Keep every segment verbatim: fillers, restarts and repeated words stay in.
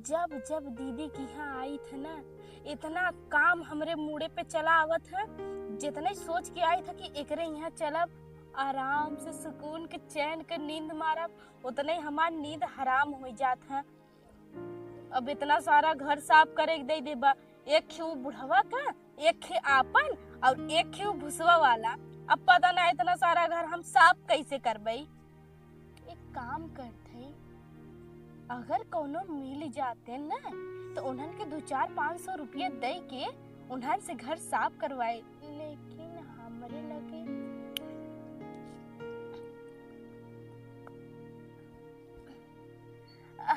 जब जब दीदी के यहाँ आई थ ना, इतना काम हमरे मूड़े पे चला आवत है। जितने सोच के आई थ कि एकरे यहाँ चलब, आराम से सुकून के चैन के नींद मारब, उतने हमार नींद हराम हो जात है। अब इतना सारा घर साफ करे के दे देबा, एक खे उ बुढ़वा का, एक खे आपन और एक खे उ भुसवा वाला। अब पता ना इतना सारा घर हम साफ कैसे करबई। एक काम करत हई, अगर कौनो मिल जाते ना, तो उन्हन के दो चार पाँच सौ रुपया दे के उन्हन से घर साफ करवाए, लेकिन हमरे लगे।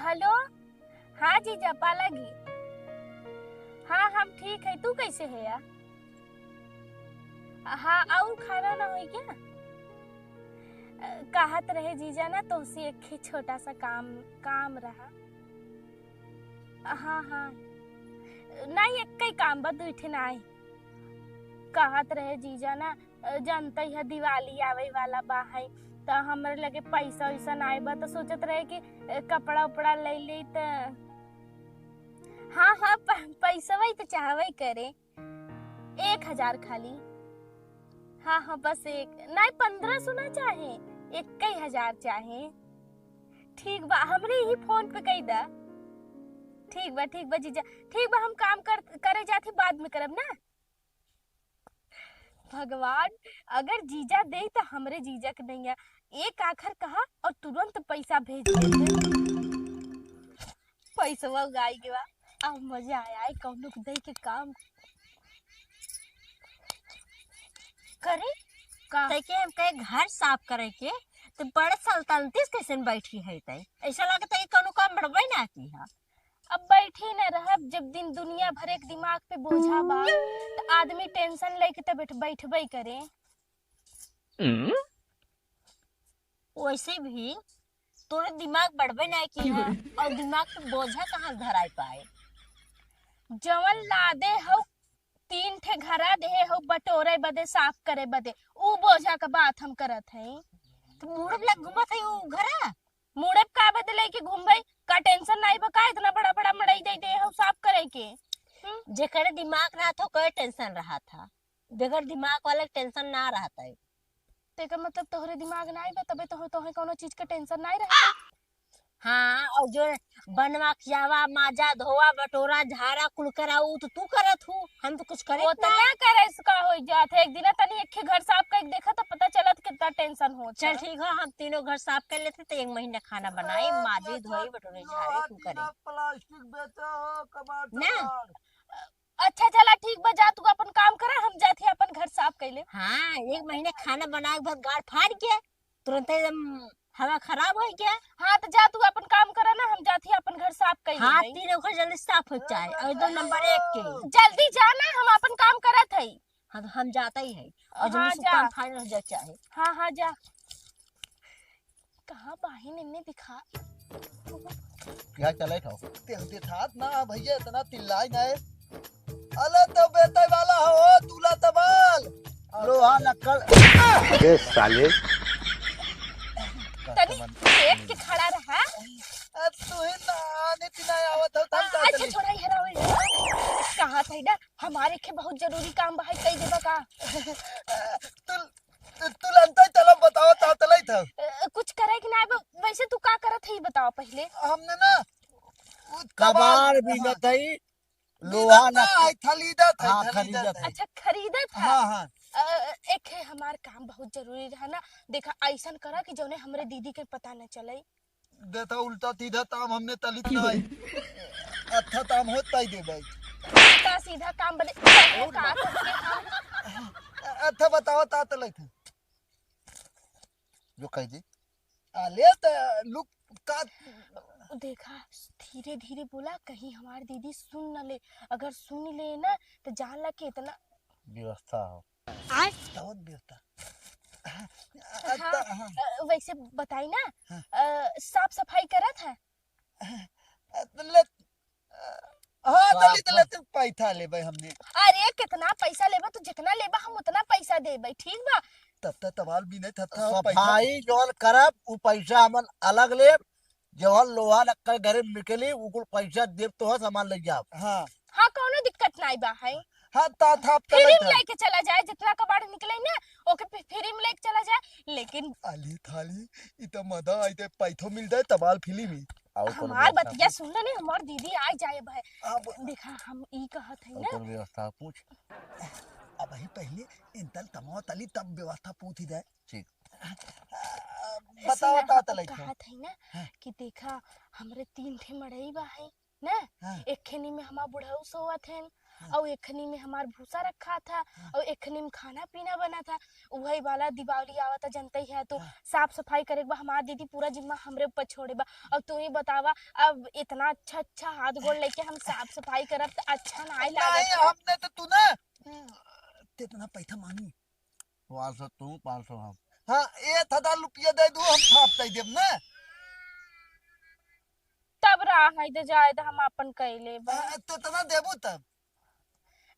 हेलो, हाँ जीजा, पालागी। हाँ, हम ठीक है, तू कैसे है यार? हाँ, और खाना ना होई क्या? अ, कहत रहे जीजा ना, तोहसे एक ही छोटा सा काम, काम रहा। हाँ, हाँ, नहीं, एक ही काम बा, दुई ठे नाई। कहत रहे जीजा ना, अ, जानते है दिवाली आवे वाला बा है, त हमरे लगे पैसा वैसा नाई बा, त सोचत रहे कि, अ, कपड़ा उपड़ा ले ली त। हाँ, हाँ, प-, पैसवा ही तो चाहवे करे। एक हजार खाली। हाँ, हाँ, बस एक, नहीं, पन्द्रह सौ ना चाहे, एक ही हजार चाहे। ठीक बा, हमरे ही फोन पे कही दा। ठीक बा, ठीक बा जीजा, ठीक बा, हम काम कर, करे जात ही, बाद में करब ना। भगवान, अगर जीजा दे त हमरे जीजा के नैया एक आखर कहा और तुरंत पैसा भेज दे। पैसवा उगाई के बा, अब मजा आया है कौनो के दे के काम करे। का? तै के हम कहे घर साफ करे के, तो बड़े सल्तनती से कैसे बैठी है तै? ऐसा लगता है कौनो काम बड़बे ना की है। अब बैठी न रहब, जब दिन दुनिया भर एक दिमाग पे बोझा बा, त आदमी टेंशन लेके त बैठ, बैठबे करे। हम्म? वैसे भी तोरे दिमाग बढ़बे ना की है, और दिमाग पे बोझा कहाँ से धराई पाए? जवन लादे हो, तीन ठे घरा देहे हो बटोरे बदे, साफ करे बदे, ऊ बोझा का बात हम करत हई। तो मुड़ब लग घूमत है ऊ घरा? मुड़ब का बदे लेके घूमबे? का टेंशन नाई बा का? इतना बड़ा बड़ा मड़ई दे दे हो साफ करे के। हम्म? जेकरे दिमाग रहत हो, ओकरे टेंशन रहत है, बगैर दिमाग वाले के टेंशन ना रहत है। तेकर मतलब तोहरे दिमाग नाई बा, तबे तो तोहे कौनो चीज के टेंशन नाई रहत है। हाँ, और जो बनवा खियावा, माजा धोवा, बटोरा, झाड़ा, कुल करा, ऊ तो तू करत हू, हम तो कुछ करे ना। ओतना करे से का होई जात है? एक दिना तनी एक घर साफ करके देखा तो पता चलत कितना टेंशन होत चल है। ठीक है, हम तीनों घर साफ कर लेते तो एक महीना खाना बनाई, माजी, धोई, बटोरे, झाड़े, तू करे। प्लास्टिक बेचा हो, कबाड़ ना। अच्छा चला ठीक बा, जा तू अपन काम करा, हम जात ही अपन घर साफ कर ले। हाँ, एक महीना खाना बनाए के बाद गाड़ फाड़ के तुरंत एकदम हवा खराब हो गया। हाँ, तो जा तू अपन काम करा ना, हम जात ही अपन घर साफ कर हाँ, लेते। तीन ओखर जल्दी साफ हो जाए, और दो नंबर एक के। जल्दी जा ना, हम अपन काम करत हई। हाँ, तो हम जाता ही है, और जल्दी हाँ, से जा। काम फाइनल हो जाए चाहे। हाँ, हाँ, जा। कहाँ बाहिन इन्ने दिखा? क्या चले था? ते दिखात ना भैया, इतना तिल्लाई ना है। अले तो बेटे वाला हो, दूल्हा तबाल। लोहा लक्कड़। अबे साले। तनी देख के खड़ा रहा। अब तू ही ना, आने तिना आवत हो, तम आ, का अच्छा, चली? छोड़ा, ये रहो, ये रहो। कहा था ना, हमारे के बहुत जरूरी काम बा, कई देबा का? तू, तू लंता चलो, बताओ, ता तलाई था। अ, कुछ करे कि ना, ब-, वैसे तू का करत है, ये बताओ पहले। हमने ना, वो कबाड़ कबाड़, बीनत हाँ। है, लोहा बीनत ना ना है, खरीदत है, हाँ, खरीदत खरीदत है। है। अच्छा, खरीदत है। हाँ, हाँ। अ, एक है, हमार काम बहुत जरूरी रहा ना। देखा, ऐसन करा कि जौने हमरे दीदी के पता न चले। देता उल्टा सीधा ताम हमने तलित ना है। अच्छा ताम होत ताई दे भाई। उल्टा सीधा काम बने, और का करके काम? अच्छा बताओ, ता तलाई था। जो कह दे। आले त लुक का देखा, धीरे धीरे बोला, कहीं हमार दीदी सुन न ले। अगर सुन ले ना, तो जान ला कि इतना व्यवस्था हो। आय? बहुत व्यवस्था। हाँ, अ, त-, हाँ। अ, वैसे बताई ना, हाँ। अ, साफ सफाई करत है? अ, त ले, अ, हाँ, साफ तली, तली, है। तू पैसा लेबे हमने। अरे, कितना पैसा लेबा, तू जितना लेबा, हम उतना पैसा देबे, ठीक बा? तब तक तवाल भी नहीं था, था, पैसा। सफाई जौन करब, उ पैसा हमन अलग लेब, जवन लोहा लक्कड़ घरे में निकली, उ कुल पैसा देब तो सामान ले जाब। हाँ। हाँ, कौनो दिक्कत नाई बा है। हाँ, ता था, अब फ्री में लेके चला जाए, जितना कबाड़ निकले ना, ओके फि-, फ्री में लेके चला जाए। लेकिन आली थाली, इ त मजा आई, ते पैथो मिल जाए, तबाल फ्री में। और कौन हमार व्यवस्था बतिया हो? सुन ले, हमार दीदी आ जाए भाई। अब देखा, हम ई कहत है और ना। कौन व्यवस्था पूछ? अब ही पहले इंतल तमाव तली, तब व्यवस्था पूछ ही जाए। ठीक। बताओ, ऐसे ना, बताओ, हम तलाई था। कहत है ना हाँ। कि देखा, हमरे तीन ठे मड़ई बा है ना, हाँ। एक खेनी में हमार बुढ़ऊ सोवत हैं, हाँ। और एक खनी में हमार भूसा रखा था, हाँ। और एक खनी में खाना पीना बना था। वही वाला दीपावली आवता, जनते ही है तू, हाँ। साफ सफाई करे के बा, हमार दीदी पूरा जिम्मा हमरे ऊपर छोड़े बा। और तू ही बतावा, अब इतना अच्छा अच्छा हाथ गोड़ लेके हम साफ सफाई करब त अच्छा ना नहीं, लागत है। हमने तो तू ना, हम्म। तेतना पैसा मांगी। पाँच सौ तू, पाँच सौ हम। हाँ, एक हजार रुपया दे दू, हम थाप दे देब ना। तब रहा है, दे जाए तो हम अपन कैले बा। हाँ, तो इतना देबू तब?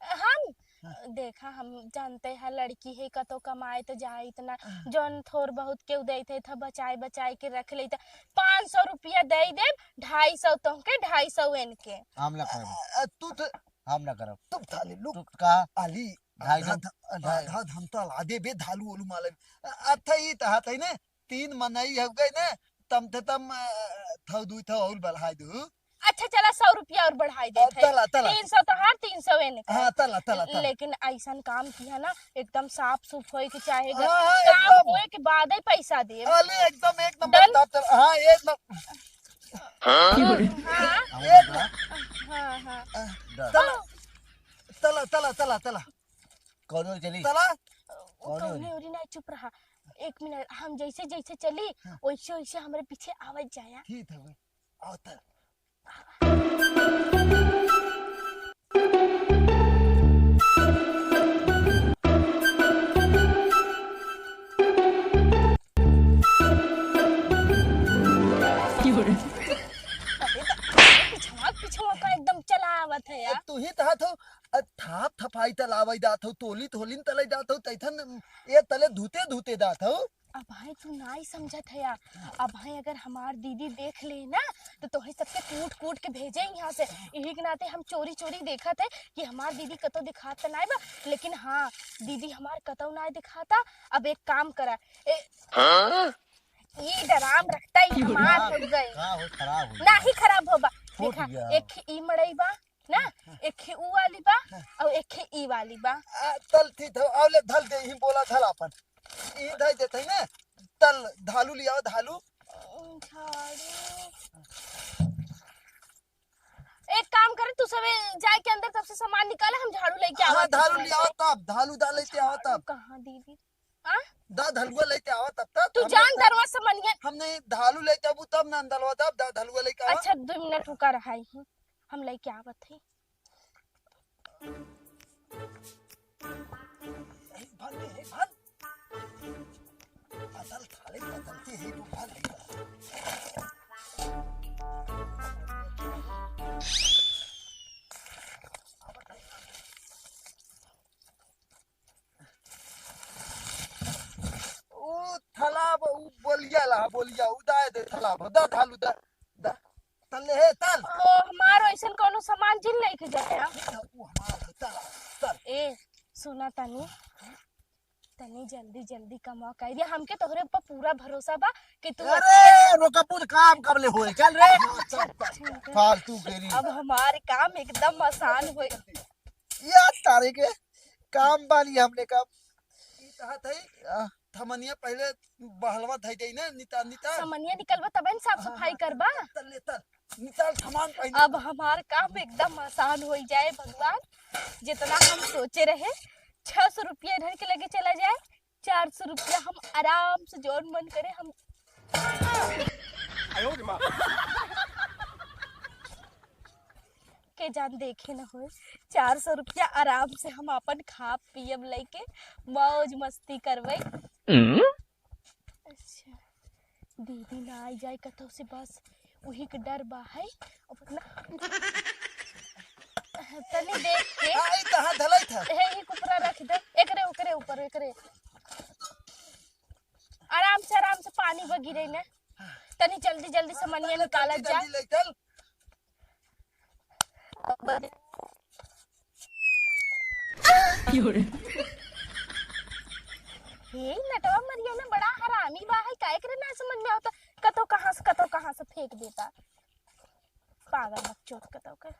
हम? हाँ। देखा, हम जानते हैं लड़की है, कतो कमाए तो जाए इतना, हाँ। जौन थोर बहुत केहू देते था, बचाए बचाए के रख लेते। पाँच सौ रुपया दे देब, ढाई सौ तोहके, ढाई सौ इनके। हम ना करब। आ, आ, तू तो हम ना करब। तुम थाले लोग। तू का? आली, ढाई सौ? आधा ध-, आधा, आधा धमता ला दे बे, धालू ओलू माले। अ-, अथा ई त हाथ है ने, तीन मनई हो गए ने, तम थे तम, अ, थौ दुई थौ और बढ़ाई दू। अच्छा, चला, सौ रुपया और बढ़ाई दे अ, थे। तला, तला। तीन सौ तोहार, तीन सौ एने का। हाँ, तला, तला, तला। लेकिन ऐसन काम किया ना, एकदम साफ सुफ होए के चाहे। हाँ, हाँ, काम एकदम। होए के बाद ही पैसा दे। अरे, एकदम एक नंबर done। साफ, तला। हाँ, एक नंबर। हाँ? हाँ, हाँ। हाँ, हाँ। अ, done। तला। तला, तला, तला, तला। कौन ओर चली? तला। कौन ओर? कौने ओरी ना, चुप रहा। एक मिनट, हम जैसे जैसे चली, हाँ। वैसे वैसे हमरे पीछे आवत जाया। ठीक है भाई। आओ तला। अरे तो पिछवा, पिछवा का एकदम चला आवत है यार। तू ही तहा थो, अ, थाप थपाई तलावई जात हो, तोली तोलिन तले जात हो, तैथन ये तले धूते धूते जात हो। अब भाई तू नाई समझत है यार। अब भाई अगर हमार दीदी देख ले ना, तो तोहे सबके कूट कूट के भेजे यहाँ से। यही के नाते हम चोरी चोरी देखत है कि हमार दीदी कतो दिखात त नाई बा, लेकिन हाँ, दीदी हमार कतो नाई दिखाता। अब एक काम करा, ए, हाँ? ई डराम रखता ही हमार हो गए। का हो, खराब हो गया। नाही खराब होबा। फूट देखा, गया। एक ई मड़ई बा ना, हाँ। एक ही ऊ वाली बा, हाँ। और एक ही ई वाली बा। आ, तल थी धो, आवले धल दे ही बोला धल अपन। ई धई देत है ना, तल धालू लियाओ, धालू। झाड़ू। एक काम करे, तू सबे जाए के अंदर तब से सामान निकाले, हम झाड़ू लेके हाँ, आवत धालू हई। लियाओ तब, धालू दा लेते आओ झाड़ू तब। कहाँ दीदी? आ? दा धलुआ लेते आवा तब तक। तू हमने जान धा-, दरवा से मनिया। हमने धालू लेते आबू तब ना अंदलवा तब दा धलुआ लेके आवा। अच्छा, दो मिनट रुका रहा ही। हम लेके आवत ही। ए, भाग ले, ए, भाग। पतल थाले, पतल के है, तू भाग ले। ऊ थलाब, ऊ बोलिया ला, बोलिया, ऊ दाए दे थलाब, दा थालू, दा, दा, तले हे, तल। ओ, हमारो ऐसन कोनो सामान जिन लेके जाए, हाँ? ऊ हमार है, तल, तल। ए, सुना तनी, तनी जल्दी, जल्दी कमा कर दिया। हमके तोहरे ऊपर पूरा भरोसा बा कि तू अरे, रोका, पूरा काम कब ले होए? चल रे। हाँ, चल, चल। ठीक है। फालतू के रही। अब हमार काम एकदम आसान होए। यार, तारे के काम बानी हमने का। ई कहा था, आ। थमनिया पहले बहलवा धई देई ना, निता, निता। समनिया निकलबा तबे न साफ हाँ, सफाई हाँ, करबा। तल, तल, ले, तल। निकाल सामान पहले। अब हमार काम एकदम आसान होई जाए भगवान, जितना हम सोचे रहे। छह सौ रुपया इधर के लगे चला जाए, चार सौ रुपया हम आराम से जौन मन करे हम के जान देखे न होए। चार सौ रुपया आराम से हम अपन खाब पियब लइके मौज मस्ती करबे। हम्म? अच्छा, दीदी ना आई जाए कतौ से, बस वही के डर बा है। अब ना, तनी देख के। हाँ, ई कहाँ धलई था? हे, ई कुपरा रख दे, एकरे, ओकरे ऊपर, एकरे। आराम से, आराम से पानी बा गिरे ने। तनी जल्दी जल्दी समनिया निकालत जा। जल्दी ले चल। हे नटवा मरिया ना बड़ा हरामी बा है, काहे करे ना समझ में आवता, कतो कहाँ से, कतो कहाँ से फेंक देता। पागल बकचोद कतो के।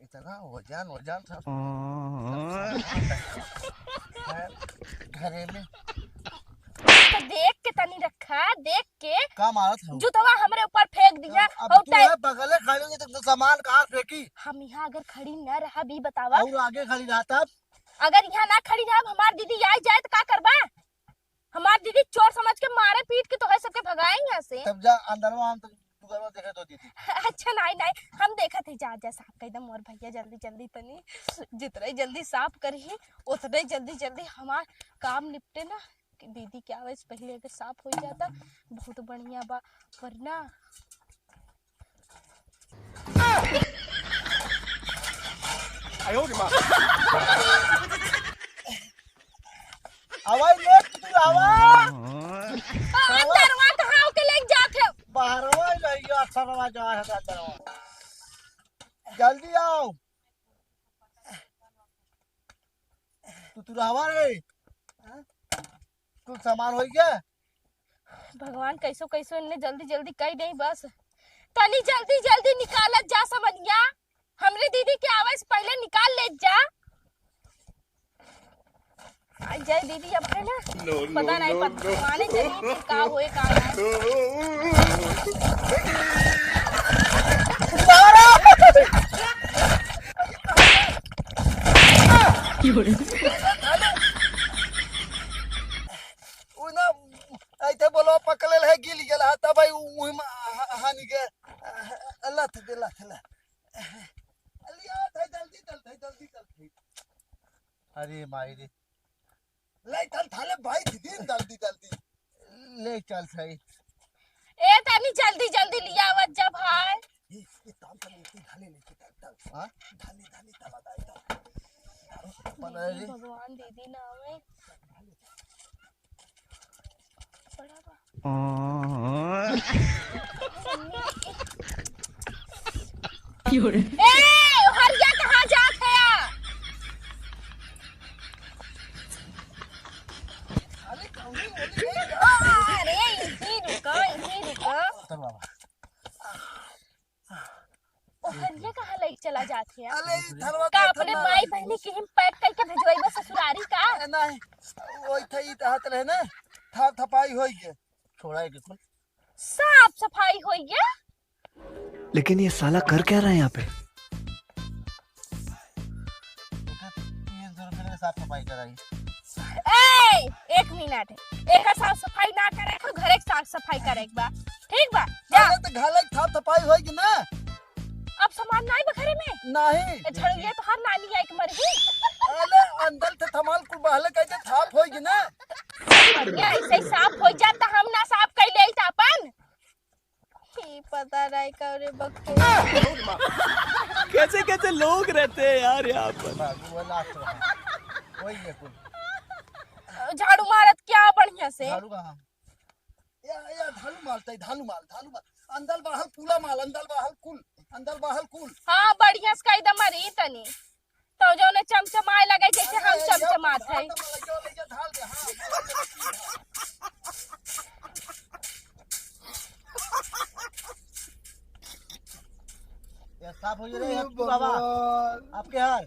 इतना वजन, वजन सब, सब सामान है घरे में। तो देख के तनी रखा, देख के। का मारत हूँ? जूतवा हमरे ऊपर फेंक दिया। अब, अब और तू टाइ- है बगले खड़ी हुई तो सामान कहाँ फेंकी? हम यहाँ अगर खड़ी न रहब, ई बतावा। और आगे खड़ी रहा तब? अगर यहाँ ना खड़ी रहब, हमार दीदी आ जाए तो का करबा? हमार दीदी चोर समझ के मारे पीट के तोहे सबके भगाए यहाँ से। तब जा अंदरवा, हम तो दुगरवा देखे तो दीदी। अच्छा, नहीं, नहीं, हम देखत ही, जा, जा, साफ कर दे मोर भैया, जल्दी, जल्दी तनी। जितने जल्दी साफ करी, उतने जल्दी, जल्दी हमार काम निपटे ना। कि दीदी के आवे से पहले अगर साफ हो जाता, बहुत बढ़िया बा, वरना आवाज लेट तू आवा। अंदरवा कहाँ के लेके जात है? बाहरवा ही रहिया, अठरवा जा है अंदरवा। जल्दी आओ। तू, तू रहवा रे। कुल सामान हो गया? भगवान, कैसो कैसो इन्हें जल्दी जल्दी कह दे बस। तनी जल्दी जल्दी निकालत जा समनिया। हमरे दीदी के आवे से पहले निकाल ले जा। आ जाए दीदी अपने ना। No, no, पता नहीं, no, पता no। माने चलिए कि का होए, का ना। उ ना, ऐसे बोलो, पकड़ल है, गिल गेल है, तब भाई उ मुँह में हा-, हानि के, लथ दे, लथ, लथ। लिया, थे, जल्दी चल, थे, जल्दी चल, थे। अरे माई रे। ले चल, थाले भाई, दीदी, जल्दी, जल्दी। ले चल सही। ए, तनी जल्दी, जल्दी लियावत जा भाई। ये, ये काम कर, ये ढाले लेके चल, चल। हाँ? ढाले, ढाले, चला जाए, चल। बना रे। भगवान, दीदी ना आवे। क्यों रे? ए, हरिया कहाँ जात है? अरे, यहीं रुको, यहीं रुको। चल बाबा। ओ हरिया कहाँ लइके चला जात है? अरे, ई थरवा का के अपने थरवा माई बहनी के हिम पैक करके भेजवाइबा ससुरारी का? ए, नहीं, वही था, ई कहत रहे ना, थाप थपाई होई के। छोड़ा है कि कुल। साफ सफाई होई के। लेकिन ये साला कर क्या रहा है यहाँ पे? तीन सौ रुपये में साफ सफाई कराई। ए, एक मिनट, एक साफ सफाई ना करे, तो घरे के साफ सफाई करे के बा, ठीक बा? जा। अरे तो घरे के साफ सफाई होई कि ना? अब सामान नाई बा घरे में? नहीं। ए, झड़ुआ तो हर नानी आई के मर गई। अरे अंदर से सामान कुल बहले कैसे साफ होई कि ना? बढ़िया, ऐसे ही साफ हो जाता, हम ना साफ कैले आई तो अपन। ई पता नहीं का रे बकचोद। कैसे कैसे लोग रहते हैं यार यहाँ पर। बाबू, वो लास्ट रहा। वही है कुल। झाड़ू मारत क्या बढ़िया से? झाड़ू कहाँ? या, या, झाड़ू मारता है, झाड़ू मार, झाड़ू मार। अंदर बाहर पूरा माल, अंदर बाहर कुल, अंदर बाहर कुल। हाँ, बढ़िया से कह दे मरी तनी। तो जौने चमचमाए लगे, जैसे हम अरे, चमचमात है। ये साफ हो गया रे, हे आपकी बाबा, भगवान। आपके हार।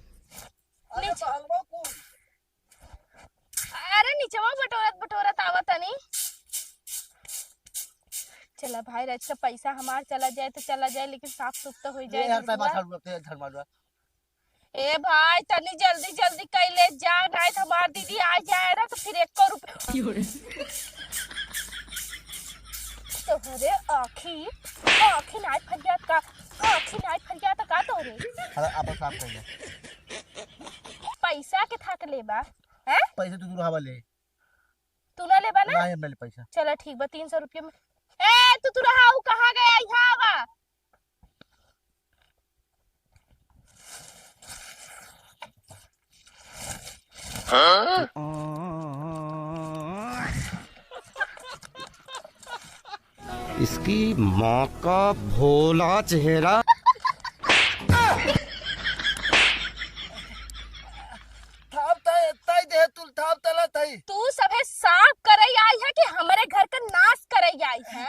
अरे, नीचे। अरे, नीचवा बटोरत, बटोरत आवा तनी। चला भाई, राज का पैसा हमार चला जाए तो चला जाए, लेकिन साफ सुफ तो हो जाए यार, घर दुआर। झाड़ू रखते हैं, झाड़ू मार। ए भाई, तनी जल्दी जल्दी कइले जा, नाहीं त हमार दीदी आ जाए ना, तो फिर एको रुपया। क्यों रे? तोहरे आँखी, आँखी नाहीं फरियात का, आँखी नाहीं फरियात का तोहरे? अरे, आप साफ कर ले। पैसा के थाक लेबा, हैं? पैसे तू दूर हवा ले। तू ना लेबा ना? नाहीं, हम ले पैसा। चला ठीक बा, तीन सौ रुपया में। ए, तू, तू रहा, ऊ कहाँ गया? यहाँ आवा। इसकी माँ का भोला चेहरा। थाप तय, तय दे तुल, थाप तला तय। तू सभे साफ करई आई है कि हमरे घर का नाश करई आई है?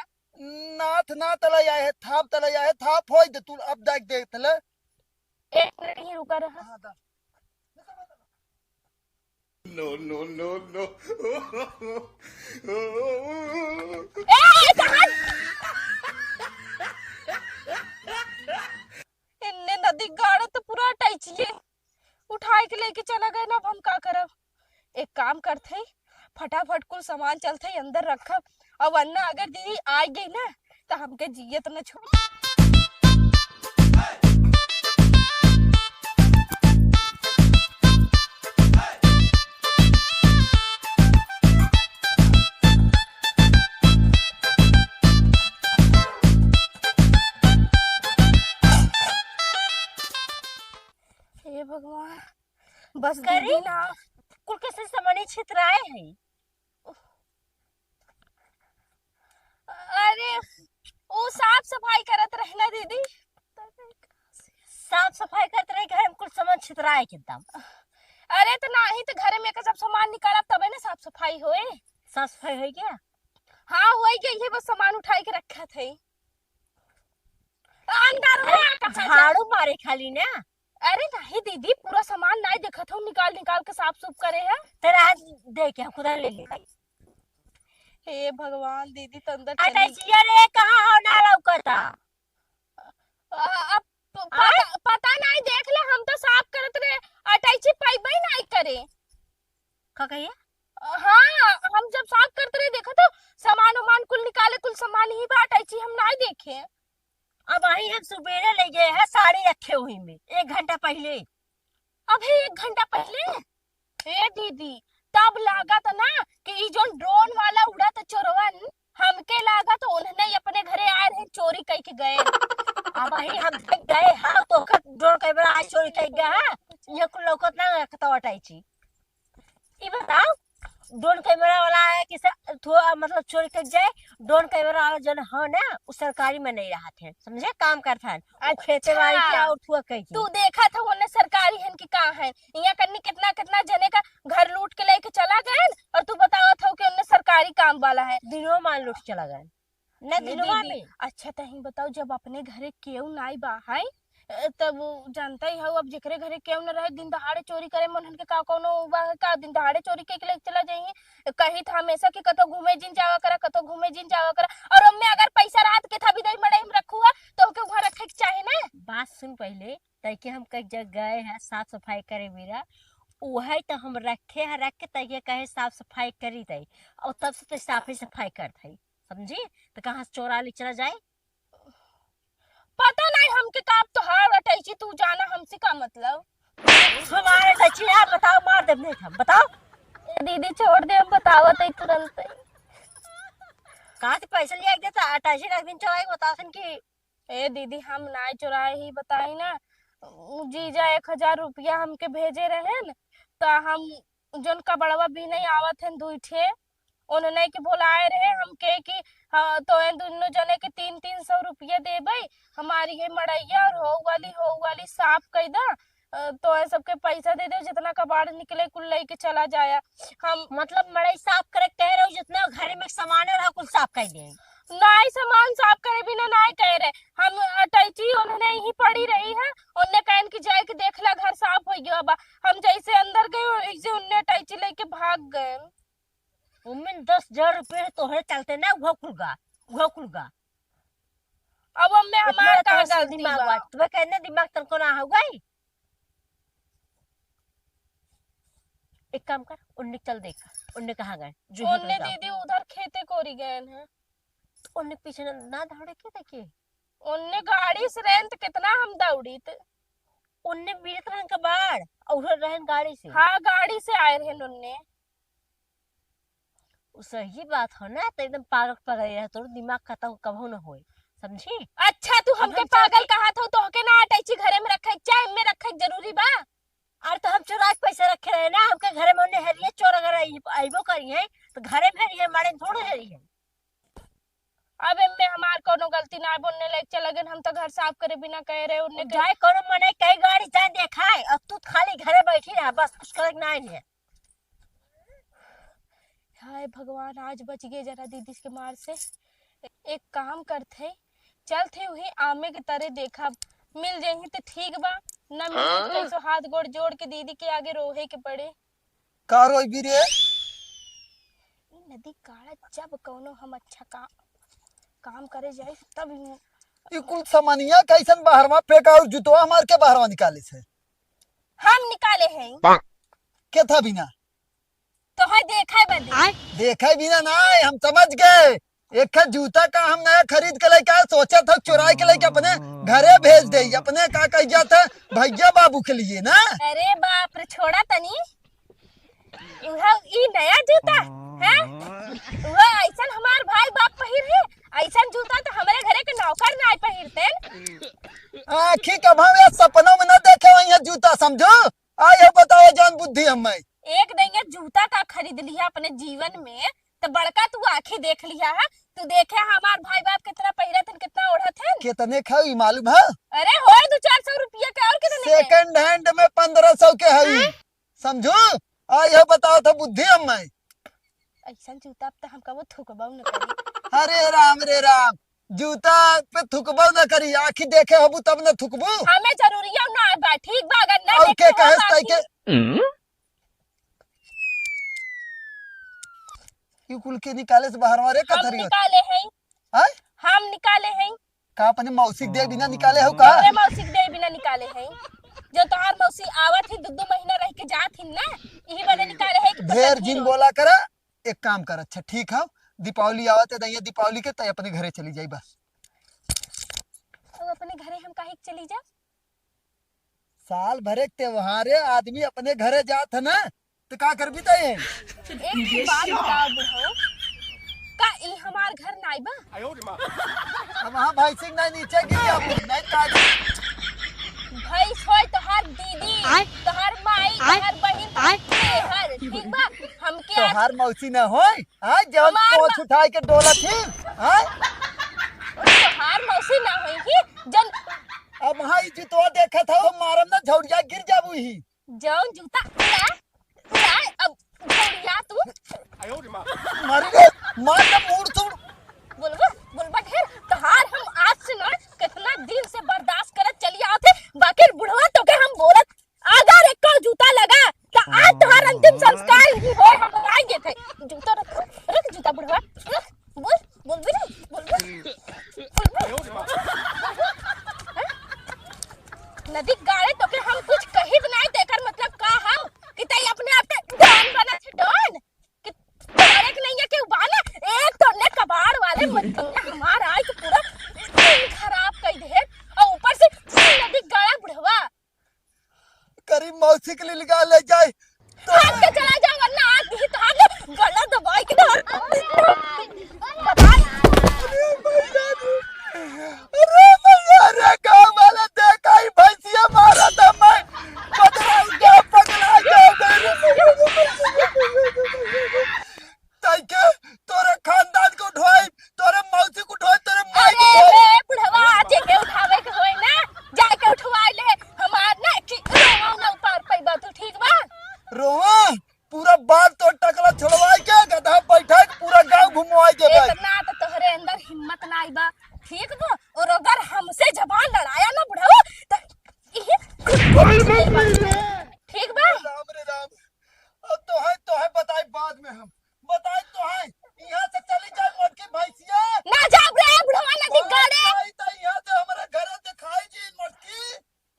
नाथ ना तला आए है, थाप तला आए है, थाप होई दे तुल, अब देख, देख तले। एक मिनट ही रुका रहा। हाँ, दा। No, no, no, no। ए, ए, कहाँ? इन्ने नदी गाड़े तो पूरा अटैचिए उठाए के लेके चला गए ना, अब हम का करब? एक काम करत हई, फटाफट कुल सामान चलत हई अंदर रखब, और वरना अगर दीदी आ गई ना, तो हमके जियत न छोड़। हे भगवान, बस करे? दीदी ना। कुल कैसे सामाने छितराए हैं। अरे, वो साफ सफाई करत रहे ना दीदी। साफ सफाई करत रहे, घर में कुल सामान छितराए के एकदम। अरे, तो नाही, तो घर में का सब सामान निकालब, तबे ना साफ सफाई होए। साफ सफाई होई क्या? हाँ, होई गई है, बस सामान उठाई के रखा थे। अंदर अरे, हुआ कहाँ झाड़ू मारे खाली ना। अरे नाही दीदी, पूरा सामान नाही देखत हो, निकाल निकाल के साफ सुफ करे है। तेरा हाथ दे के हम खुदा ले ले। हे भगवान, दीदी तो अंदर चली। अटैचिया रे, कहाँ हो ना लौकता? अ, अब प-, आय? पता, पता नाही, देख ले, हम तो साफ करत रहे, अटैची पाइबे नाही करे। का कहिए? हाँ, हम जब साफ करत रहे, देखा तो सामान उमान कुल निकाले, कुल सामान ही बा, अटैची हम नाही देखे। अब अही हम सुबेरे ले गए हैं साड़ी रखे हुई में, एक घंटा पहिले। अभी एक घंटा पहिले? ए दीदी, तब लागत ना कि ई जोन ड्रोन वाला उड़त चोरवन, हमके लागत उन्हने अपने घरे आए रहे, चोरी कई के गए। अब अही हम गए हैं तो ओकर ड्रोन कैमरा आज चोरी कई गया है, ये कुल लौकत ना रखता अटैची। ई बताओ, ड्रोन कैमरा वाला है कि से, थो-, मतलब चोरी कर जाए, ड्रोन कैमरा वाला जौन हो ना, उ सरकारी में नहीं रहत है, समझे, काम करत है, उ खेते बाड़ी के अच्छा। और थुआ कह के। तू देखत हो ओने सरकारी हन कि का है, यहाँ कन्नी कितना, कितना जने का घर लूट के लेके चला गए और तू बतावत हो कि ओने सरकारी काम वाला है। दिनों मान लूट चला गए। ना ये दिनवा दीदी, में। अच्छा, तहीं बताओ, जब अपने घरे केहू नाई बा है, अ, तब वो जानता ही हो, अब जेकरे घरे केहू न रहे, दिन दहाड़े चोरी करे, मनहन के का कौनो बा है का, दिन दहाड़े चोरी के लेके चला जाइए? कही था हमेशा कि कतो घूमे जिन जावा करा, कतो घूमे जिन जावा करा, और ओमे अगर पैसा रात के था भी दही मड़ई में रखुआ, तो ओके वहाँ रखे के चाहे ना। बात सुन पहले, तैके हम कई जगह गए हैं साफ सफाई करे बेरा, वही तो हम रखे हैं, रख के तैके कहे साफ सफाई करी तई, और तब से तो साफ ही सफाई करत है। समझी? तो कहाँ से चोरा ले चला जाए? पता नहीं हमके का, अब तोहार अटैची, तू जाना, हमसे का मतलब? हमारे अटैची है, बताओ, मार देब नहीं हम, बताओ। ए दीदी, छोड़ दे, हम बतावत है तुरंत। कहाँ से पैसा लिया के देता? अटैची रख दिन चोराई, बताओ सन कि ए दीदी, हम नाय चोराए ही, बताई ना, उ जीजा एक हजार रुपया हमके भेजे रहेन, त हम जौन कबड़वा बीने आवत हन दुई ठे, उन्हने के बोलाए रहे, हम कहे कि, हाँ, तोहे दुनो जने के तीन तीन सौ रुपया देबे, हमारी ये मड़ैया और हो वाली, हो वाली साफ कई दा, अ, तोहे सबके पैसा दे दे, जितना कबाड़ निकले कुल लेके चला जाया। हम मतलब मड़ई साफ करे के कहे रहो, जितना घर में सामान रहा कुल साफ कर दे। नाई, सामान साफ करे बिना नाई कहे रहे, हम अटैची उन्होंने यहीं पड़ी रही है, उनने कहन कि जाए के देख ला, घर साफ हो गया बा। हम जैसे अंदर गए, वैसे उनने अटैची लेके भाग गए। उमिन दस हजार रुपये तोहरे चलते ना, उहो कुल गा, उहो कुल गा। अब हमें इतना हमार का तोहरे से गलती दिमाग बा? बा, तुम्हें कहने दिमाग तनको ना हो गई। एक काम कर, उन्ने चल देख, उन्ने कहाँ गए, जो ही उन्ने गए। दीदी उधर खेते कोरी गए हैं। तो उन्ने पीछे ना, ना दौड़े के देखिए। उन्ने गाड़ी से रहे तो कितना हम दौड़ी थे। उन्ने बीरत रहन कबाड़, और रहन गाड़ी से। हाँ, गाड़ी से आए रहन उन्ने। उ सही बात हो ना, तो एकदम पागल पगल रहे, तोर दिमाग खत्म कभू न होए, समझी? अच्छा, तू अब हमके हम पागल चलते कहा था, तो के ना अटैची घरे में रखे, चाहे में रखे जरूरी बा? अरे तो हम चुरा के पैसा रखे रहे ना, हमके घरे में ओन्ने हेरिए चोर अगर आई-, आइबो करी है तो घरे में हेरिए, मारे थोड़े हेरिए। अब एमे हमार कौनो गलती ना, बोलने लायक चल गए, हम तो घर साफ करे बिना कहे रहे, उन्ने के जाए कौनो मने कई गाड़ी जाए देखाए, और तू खाली घरे बैठी रहा, बस कुछ करे के ना है। हाय भगवान, आज बच गए जरा दीदी के मार से। एक काम करते, चलते वही आमे के तरे देखब, मिल जाही तो ठीक बा, न मिले तो हाँ? कैसो हाथ गोड़ जोड़ के दीदी के आगे रोहे के पड़े। का रोइबी रे? ई नदी गाड़ा जब कौनो हम अच्छा काम, काम करे जाई तब ई ई कुल समनिया कैसन बाहरवा फेंका और जुतवा मार के बाहरवा निकाले से? हम निकाले हैं। के था बिना? तो है देखे बदे। आय? देखे बिना ना, हम समझ गए। एक ठे जूता का हम नया खरीद के लेके आए, सोचा था चुराए के लेके अपने घरे भेज दे, अपने का कह जाता भैया बाबू के लिए ना। अरे बाप रे, छोड़ा तनी। उहा ई नया जूता, हैं? उहा ऐसन हमार भाई बाप पहिर है, ऐसन जूता तो हमरे घरे के नौकर ना पहिरते। आँखी कभावे सपनों में ना देखे वही जूता, समझो। आइए बताओ जान बुद्धि हमें। एक दिन ये जूता का खरीद लिया अपने जीवन में, तो बड़का तू आँखी देख लिया है। तू देखे हमार भाई बाप कितना पहिरत हन, कितना ओढ़त हन। कितने खाऊ ई मालूम है? अरे होए दो चार सौ रुपया के, और कितने के? सेकंड हैंड में पन्द्रह सौ के है। हैं? समझू? आ यह बताओ था बुद्धि हमें। ऐसन जूता पे तो हम कबो थूकबो न करी। अरे राम रे राम, जूता पे थूकबो न करी, आँखी देखे होबू तब न थूकबू। हमें जरूरी है ना बा, ठीक बा, अगर ना और देखे के हो कहे बाकी। तै के? ई कुल के निकाले से बाहर मारे हम कथरी हो। निकाले हैं। हैं? हम निकाले हैं। का अपने मौसी के दे बिना निकाले हो का? अरे मौसी के दे बिना निकाले हैं। जो तोहार मौसी आवत ही, दो दो महीना रह के जात ही ना, यही बदे निकाले हैं कि ढेर पसंद जिन हो। बोला करा, एक काम कर, अच्छा ठीक है, दीपावली आवत है, दइया दीपावली के तय अपने घरे चली जाई बस। अब अपने घरे हम काहे के चली जा? साल भरे के त्योहार है, आदमी अपने घरे जात है ना, तो का करबी तय? एक ठे बात बताओ बुढ़ऊ, का ई हमार घर नाई बा? अब हाँ भाई सिंह नहीं नीचे गिर गया, नहीं काट। भैंस होय तोहार दीदी, आय? तोहार माई, आय? तोहार बहिन, आय? तोहार मेहर, ठीक बा? हमके आज तोहार मौसी न होय, आय जौन हमार पोंछ मा- उठाए के डोलत ही, आय? तोहार मौसी ना होई ही, जन अब हाँ ई जुतवा देखत हो, मारम ना झौड़िया गिर जाबू ही। जौन जूता उड़ा, उड़ा, अब झौड़िया तू। मारी रे, मार के मूड़ तोड़। बोलबा, बोलबा ढेर, तोहार हम आज से ना कितना दिन से बर्दाश्त करत चली आवत है, बाकी बुढ़वा तोके हम बोलत, अगर एक जूता लगा, तो आज तोहार अंतिम संस्कार ही होए, हम आएंगे थे। जूता रख, रख जूता बुढ़वा, रख। बोल, बोलबे रे, बोलबे। बोलबे। हैं? नदी गाड़े तोके हम कुछ कहित नाई, तेकर मतलब का हौ कि तई अपने आप के डॉन बनत है, डॉन? कि तोरे के नहीं है केहू बा ना? एक तो ने कबाड़ वाले मत हमार आए तो पूरा दिन खराब कर दे, और ऊपर से नदी गाड़ा बुढ़वा। करी मौसी के लिए निकाल ले जाए। तो आज के चला जाओ, वरना आज भी तो आगे गला दबाई के धर। बताए। अरे भैया रे, अरे भैया रे, गाँव वाला देखा ही भैंसिया मारा था मैं। पकड़ा गया, पकड़ा गया। तई के तोरे खानदान को उठवाई, तोरे मौसी को उठवाई, तोरे माई को अरे उठवाई। रे बुढ़वा, आज के उठावे के होई ना, जाके उठवाई ले। हमार ना कि रोवा ना उतार पाई बा तू, ठीक बा? रोवा, पूरा बाल तो टकला छोड़वाई के, गधा बैठा के पूरा गाँव घुमवाई के भाई। इतना तो तोहरे अंदर हिम्मत ना आई बा, ठीक बा? और अगर हमसे जबान लड़ाया ना बुढ़वा, तो इहे ठीक बा? राम रे राम। अब तो है, तो है, बताई बाद में हम। बताई तो है। यहाँ से चली जाए मोटकी भैंसिया। ना जाब रे, बुढ़वा नदी गाड़े। बताई तो यहाँ से हमारे घरे दिखाई जी मोटकी।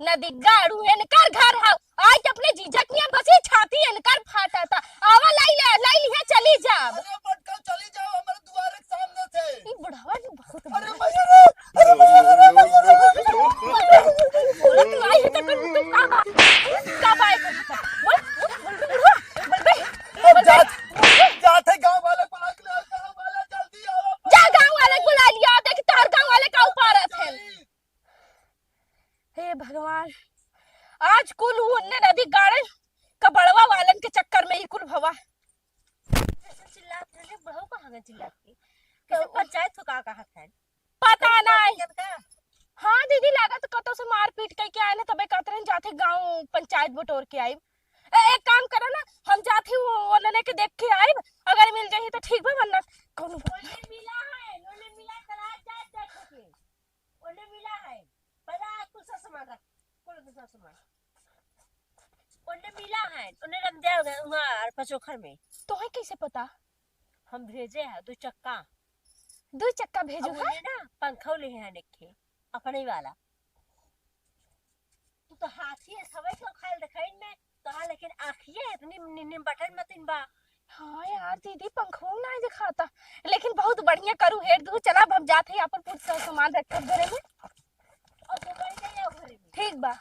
नदी गाड़ू है, इनकर घर है। आज अपने जीजा के यहाँ बसी छाती इनकर फाटा था। आवा लाई ले, लाई लिहे चली जाब। अरे मोटका चली जाओ हमारे दुआरे के सामने से। ई बुढ़वा जी बहुत अरे भैया रे, अरे भैया रे, भैया रे, भैया रे। बोलो तू आई है तो कर, तू का बा? का बा है? बोल, बोल, बोल बे, बोल बे। अब जात, जात है गाँव वाले को बुला के लाओ, गाँव वाला जल्दी आओ। जा गाँव वाले को बुला लिया, देख तोहर गाँव वाले का उपाड़त है। हे भगवान, आज कुल उ ओन्ने नदी गाड़े कबड़वा वालन के चक्कर में ही कुल भवा। कैसे चिल्लात रहे, बहू कहाँ गए चिल्लात के? कैसे तो पंचायत को का कहत है? पता नहीं। हाँ दीदी, लागत कतो से मारपीट कई के आए ना, तबे कहत रहे जाते गाँव पंचायत बटोर के आई। ए, एक काम करो ना, हम जात ही वो, वो नने के देख के आइब, अगर मिल जाही तो ठीक बा, वरना कौनो ओने मिला है, ओने मिला है, तो रात जाए देखे के। ओने मिला है, पहले आज कुल सब सामान रख, कुल दूसरा सामान। ओने मिला है, ओने रख दिया होगा वहाँ पचोखर में। तोहे कैसे पता? हम भेजे है दो चक्का। दो चक्का भेजो अब है? ओने ना पंखा ले है नेखे, अपने वाला। तू तो हाथी है, सबे के खाइल देखाइन में, तोहार लेकिन आँखिए इतनी नि-, निम बटन मतिन बा। हाँ यार दीदी, पंखवा ना दिखाता, लेकिन बहुत बढ़िया करू हेर दू। चला, अब हम जात ही, अपन कुछ सा-, सामान रखे घरे में। और तू बैठ जाइए घरे में। ठीक बा।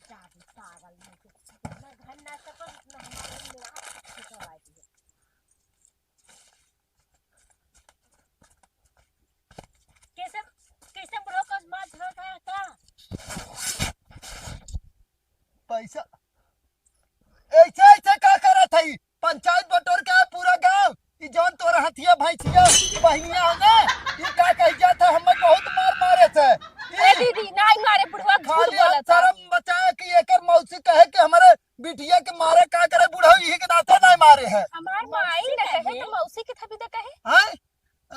जा भी पागल नहीं, जितना घर ना सको, उतना हमारे में रहा, छोटा बाजी है। कैसे, कैसे ब्रोकर्स मार धरत है का? पैसा ऐसे, ऐसे का करत हई? पंचायत बटोर के पूरा गांव, ई जौन तोरा हथिया भैंसिया बहिनिया है ना, ई का कह जात है, हमें बहुत मार मारे से। ए ई दीदी, नाई मारे बुढ़वा, झूठ खाली बोलत है। शर्म बचा कि एकर मौसी कहे कि हमारे बिटिया के मारे का करे बुढ़ऊ, यही के नाते नहीं मारे है। हमार माई मौसी न कहे कहे? तो मौसी के थपी दे कहे। हैं? अ,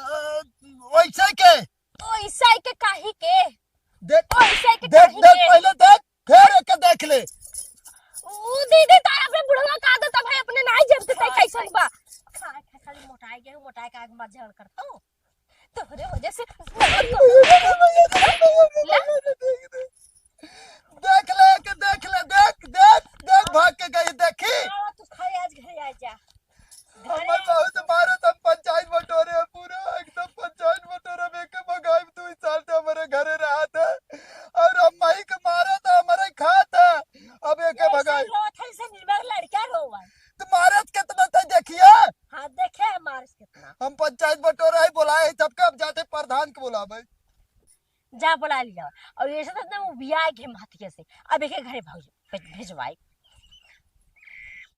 वैसे के? ओ ईसाई के काहे के? देख, ओ ईसाई के देख, काहे देख, के? पहले देख, फिर एके देख ले। ओ दीदी, तारा अपने बुढ़वा का दे, तब है अपने नाई जब से तय कैसन बा। खा, खा, खाली मोटाई गए, मोटाई का आग मत झगड़ कर तो। तोहरे वजह से ला। देख ले, के देख ले, देख, देख, देख, भाग के गई, देखी। आवा, तू खाए आज घरे आ जा। घरे हमें आ बहुत जा। मारे, तब पंचायत बटोरे है पूरा, एकदम पंचायत बटोरे में के भगाई, तू इस साल से हमारे घरे रहा था। और हम माई के मारे तो हमारे खा था, अब एके ऐसे भगाई। रोत है, से निर्मल लड़का रोवा। तो मारत कितना था देखिए। हाँ, देखे है मारस कितना। हम पंचायत बटोरे है, बुलाए है सबके, अब जाते प्रधान के बुलावे। जा बुला लिया। और ऐसे तो ना वो बिया घे माथिया से। अब एके घरे भौज-, भेज-, भेजवाई।